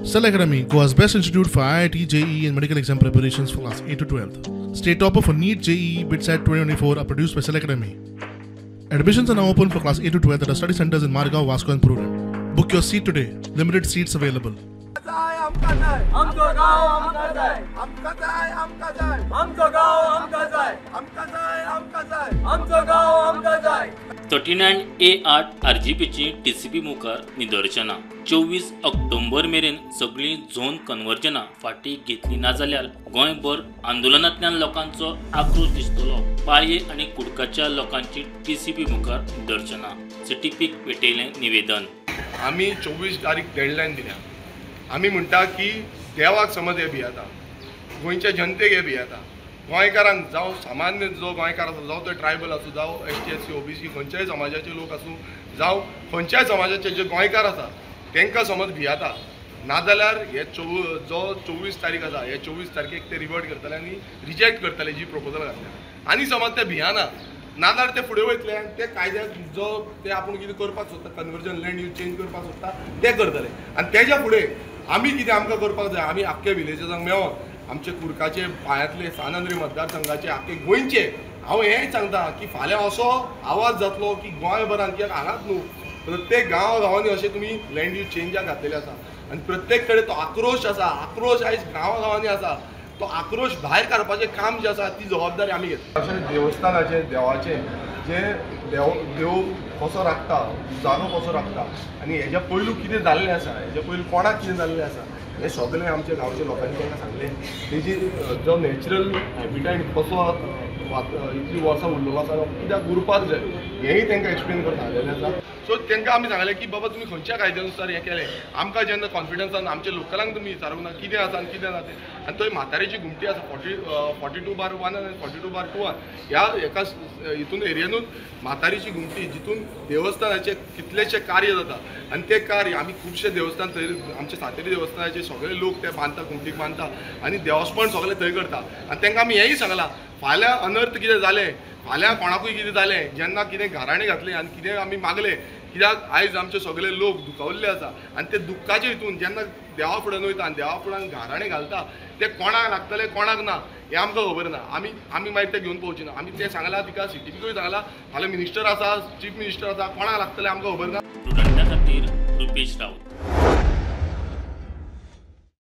Cell Academy, Goa's best institute for IIT, JEE and medical exam preparations for class 8 to 12. State topper for NEET, JEE, BITSAT 2024 are produced by Cell Academy. Admissions are now open for class 8 to 12 at our study centers in Margao, Vasco and Prudent. Book your seat today. Limited seats available. Thirty nine A 8 आरजीपीची TCP मुखार निदर्शनां. 24 ऑक्टोबर मेरेन सगळीं zone कन्वर्जनां फाटीं घेतली ना जाल्यार गोंयभर आंदोलनांतल्यान लोकांचो आक्रोश दिसतलो. पाळये आनी कुडकाच्या लोकांची टीसीपी मुखार निदर्शनां. सीटीपीक पेटयलें निवेदन. आमी 24 तारीख डेडलायन दिल्या. आमी म्हणटा की देवाक समज हे भियेता, गोंयच्या जनतेक हे भियेता, गोंयकारांक जावं सामान्य जो गोंयकार आसा, जावं तो ट्रायबल आसूं, जावं ST SC OBC खंयच्याय समाजाचे लोक आसूं, जावं खंयच्याय समाजाचे जे गोंयकार आसा तांकां समज भियेता. नाजाल्यार हे जो 24 तारीख आसा, हे 24 तारखेक ते रिवर्ट करतले आनी रिजेक्ट करतले जी प्रपोजल घातल्या. आनी समज ते भियाना नाजाल्यार ते फुडें वयतले आनी ते कायद्याक जो ते आपूण कितें करपाक सोदता, कन्वर्जन लँड यूज चेंज करपाक सोदता ते करतले. आनी तेज्या फुडें आमी कितें आमकां करपाक जाय, आमी आख्खे विलेजर्सांक मेळोन आमचे कुडकाचे पायांतले सान आंद्रे मतदारसंघाचे आख्खे गोंयचे हांव हेंय सांगता की फाल्यां असो आवाज जातलो की गोंयभरान, कित्याक हांगाच न्हू प्रत्येक गांव गांवांनी अशें तुमी लँड यूज चेंजाक घातलेले आसा आनी प्रत्येक कडेन तो आक्रोश आसा. आक्रोश आयज गांवा गांवांनी आसा. तो आक्रोश भायर काडपाचें काम जें आसा ती जबाबदारी आमी घेतली. अशें देवस्थानाचें देवाचें जे देव कसो राखता, जागो कसो राखता आनी हेज्या पयलू कितें जाल्लें आसा, हेज्या पयलू कोणाक कितें जाल्लें आसा, हें सगळें आमच्या गांवच्या लोकांनी तांकां सांगलें. तेजी जो नॅचरल हॅबिटेट कसो इतलीं वर्सां उरलेलो आसा, कित्याक उरपाक जाय हेंय तांकां एक्सप्लेन करून सांगलेलें आसा. सो तांकां आमी सांगलें की बाबा तुमी खंयच्या कायद्यानुसार हें केलें, आमकां जेन्ना कॉन्फिडन्सान आमच्या लोकलांक तुमी विचारूंक ना कितें आसा आनी कितें ना तें. आनी थंय म्हातारेची घुमटी आसा 42/1 आनी 42/2 ह्या एका हितून एरियेनूच म्हातारीची घुमटी, जितून देवस्थानाचें कितलेशें कार्य जाता आनी तें कार्य आमी खुबशे देवस्थान थंय आमचे सातेरी देवस्थानाचे सगळे लोक ते बांदता, घुमटीक बांदता आनी देवस्पण सगळें थंय करता. आनी तांकां आमी हेंय सांगलां, फाल्यां अनर्थ कितें जालें, फाल्यां कोणाकूय कितें जालें, जेन्ना कितें घराणें घातलें आनी कितें आमी मागलें, कित्याक आयज आमचे सगळे लोक दुखावल्ले आसा आनी ते दुख्खाचे हितून जेन्ना देवा फुड्यान वयता आनी देवा फुड्यान घराणें घालता ते कोणाक लागतले कोणाक ना हें आमकां खबर ना. आमी मागीर ते घेवन पळोवचे ना. आमी तें सांगलां तिका, सीटीपीकूय सांगलां, फाल्यां मिनिस्टर आसा, चीफ मिनिस्टर आसा, कोणाक लागतलें आमकां खबर ना. स्टुडंटा खातीर रुपेश राऊत.